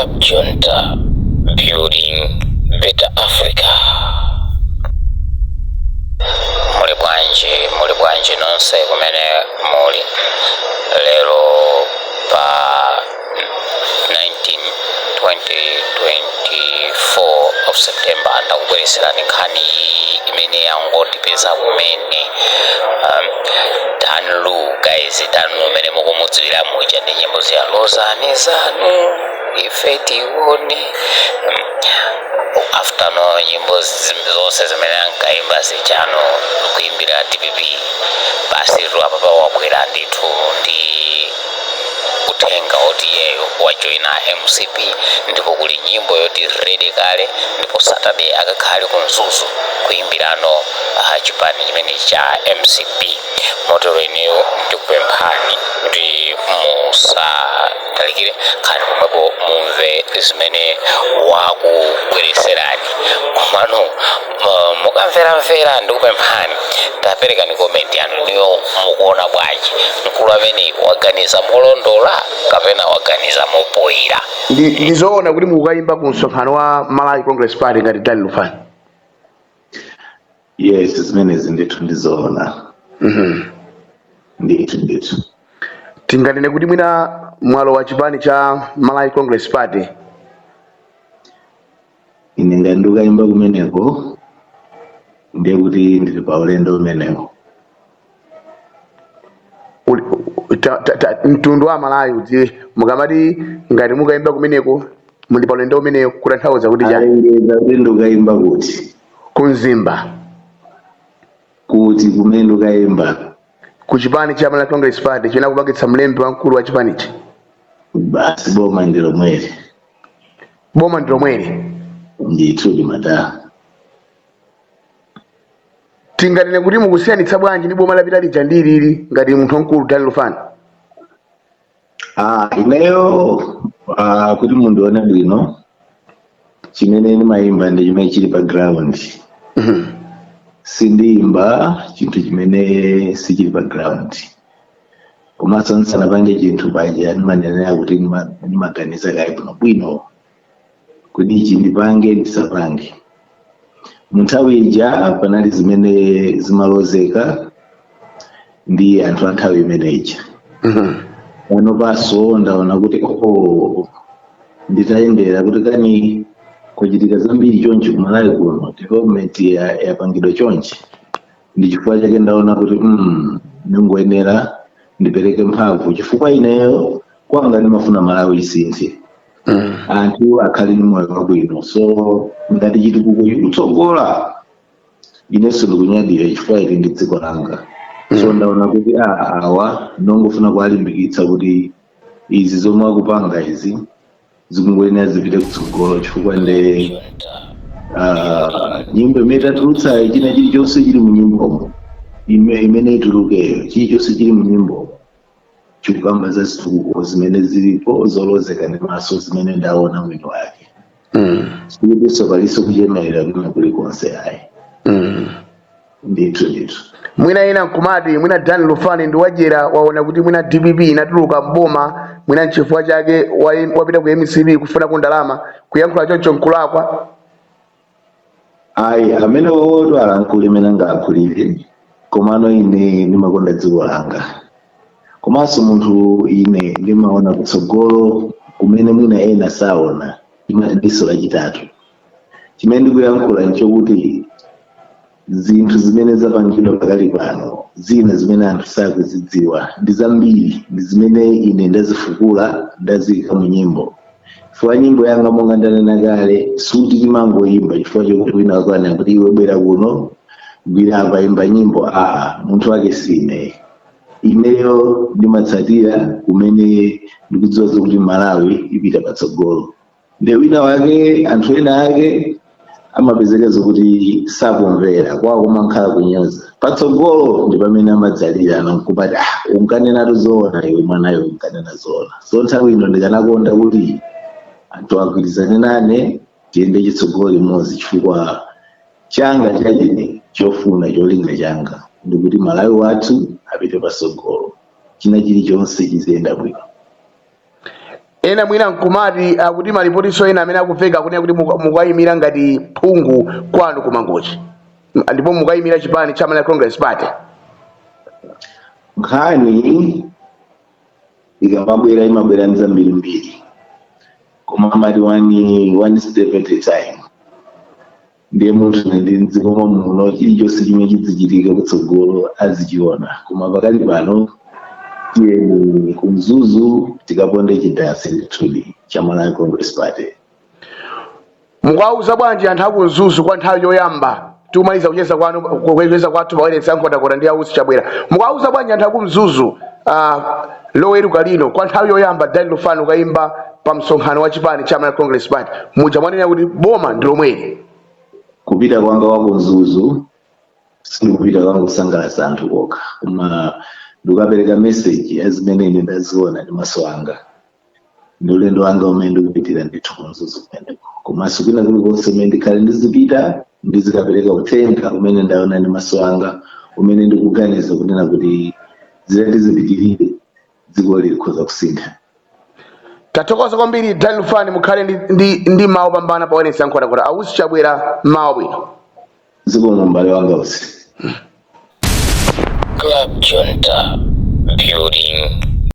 Cab Junta, building better Africa. Muli bwanji, muli bwanji nonse kumene muli lero pa 19 2024 of September? Ndakubwereserani nkhani imene yangotipeza kumene. Dan Lu, guys, Dan Lu umene mukumudziwira muja ndi nyimbo ziya "Lozani zanu ife tione", after no nyimbo zonse zimene ankaimba zijano kuimbira DPP, basi tu apapa wabwera ndithu ndi uthenga oti iyeyo wajoina MCP, ndipo kuli nyimbo yoti ready kale, ndipo Saturday akakhale ku Mzuzu kuimbirano chipani chimene cha MCP. Motero ineyo ndikupemphani kuti musatalikire, khani pomwepo mumve zimene wakubwereserani. Komano mukamveramvera, ndikupemphani taperekani comment yanu. Niyo mukuona bwanji? Mkulu amene waganiza molondola kapena waganiza mopoyira? Ndizoona kuti mukukayimba ku msonkhano wa Malawi Congress Party ngati Dan Lufani? Yes, zimenezi ndithu ndizoona. Ndithu ndithu. Tinganene kuti mwina mwalo wa chipani cha Malawi Congress Party? Ine ngati ndikukayimba kumeneko, ndiye kuti ndili pa ulendo umenewo. Mtundu wa Malawi udziwe, mukamati ngati mukayimba kumeneko muli pa ulendo umenewo, kutanthauza kuti chani? Alengeza kuti ndikukayimba kuti? Ku Mzimba. Kuti kumene ndikukayimba? Ku chipani cha Malawi Congress Party chimene akupangitsa mlembi wamkulu wa chipanichi. Basi, boma ndi lomweli. Boma ndi lomweli. Ndithu limata. Tinganene kuti mukusiyanitsa bwanji ndi boma lapita lija ndi ilili ngati munthu wamkulu Dan Lufani? Ah, ineyo kuti mundione bwino, chimene ndimayimba ndi chimene chili pa ground. Sindiyimba chinthu chimene sichili pa ground. Komanso ndisanapange chinthu paja ndimanenera kuti ndimaganiza kaye bwinobwino kuti ichi ndipange, ndisapange. Mu nthawi ija panali zimene zimalozeka ndi anthu a nthawi imene ija. Pano paso ndaona kuti oh, nditayendera kuti kani kwachitika zambiri chonchi kumalawi kuno, development yapangidwa chonchi, ndi chifukwa chake ndaona kuti ndingoyenera ndipereke mphamvu, chifukwa ineyo kwanga ndimafuna Malawi isinthe, anthu akhale ndi moyo wabwino. So ngati chitukuko chikutsogola, inenso ndikunyadira chifukwa ili ndi dziko langa. So ndaona kuti awa ndongofuna kuwalimbikitsa kuti izi zomwe akupanga izi zikungoyenera zipite kutsogolo, chifukwa nde nyimbo imene tatulutsayi, china chilichonse chili mu nyimbomo imene itulukeyo, chilichonse chili mu nyimbomo chikukamba za zitukuko zimene zilipo zolozeka ndi maso, zimene ndaona mwini wake. Sikutinso palinso kuchemerera kwina kulikonse, ayi. Ndithu ndithu. Mwina ina nkumati mwina Dan Lufani ndi wadyera, waona kuti mwina DPP inatuluka mboma, mwina nchifukwa chake wapita ku MCP kufuna ku ndalama. Kuyankhula choncho nkulakwa? Ayi, amene woto alankhule imene angalankhulire, komano ine ndimakonda dziko langa. Komanso munthu ine ndimaona kutsogolo kumene mwina ena saona. Imati diso lachitatu. Chimene ndikuyankhula nchokuti zinthu zimene zapangidwa pakali pano, zina zimene anthu sakuzidziwa ndi zambiri, ndi zimene ine ndazifukula, ndaziyika mu nyimbo, chifukwa nyimbo yanga, monga ndanena kale, suti timangoyimba chifukwa chokuti wina wakwana kuti iwe bwera kuno, gwira apa, imba nyimbo. Aa, munthu wake si ineyo. Ineyo ndimatsatira kumene ndikudziwa zokuti Malawi ipita patsogolo. Nde wina wake, anthu ena ake amapezeka zokuti sakumvera kwawo, kumankhala kunyoza. Patsogolo ndi pamene amadzalira nkumati, "Ah, unkanenatu zoona iwe mwanayo, unkanena zoona." So nthawi ino ndikanakonda kuti anthu agwirizane nane, tiyende chitsogolo limodzi, chifukwa changa chachine chofuna, cholinga changa ndikuti Malawi wathu apite patsogolo, china chilichonse chiziyenda bwino. Ena mwina nkumati akuti malipotinso ena amene akuveka akunena kuti mukayimira ngati phungu kwanu ku Mangochi, ndipo mukayimira chipani cha Malawi Congress Party. Nkhani ikamabwera imabwera ndi zambirimbiri, koma amati one step at a time. Ndiye munthu ndi mdziko muno, chilichonse chimene chidzichitika kutsogolo azichiona, koma pakali pano tiyeni kumzuzu tikaponde chidasi ndithudi cha Malawi Congress Party. Mukawauza bwanji anthu aku Mzuzu kwa nthawi yoyamba tikumaliza kucheza kwanu, kucheza kwathu pawailesi ya Nkhotakota ndi Ausi Chabwera? Mukawauza bwanji anthu aku Mzuzu Loweruka lino, kwa nthawi yoyamba Dan Lufani ukayimba pa msonkhano wa chipani cha Malawi Congress Party, muja mwanena kuti boma ndi lomweli? Kupita kwanga kwa kumzuzu sindikupita kwanga kusangalatsa anthu kokha, koma ndikukapereka message ya zimene ine ndaziona ndi maso anga. Ndi ulendo wanga umene ndikupitira ndithu kumzuzu kumeneko, komanso kwina kulikonse umene ndikhale ndizipita, ndizikapereka uthenga umene ndaona ndi maso anga, umene ndikuganiza kunena kuti zitati zipitirire, dziko likhoza kusintha. Tathokoza kwambiri, Dan Lufani. Mukhale ndi mawu pambana pa wailesi ya Nkhotakota. Ausi Chabwera, mawu bwino. Zikomo, m'bale wanga Usi. Club Junta, building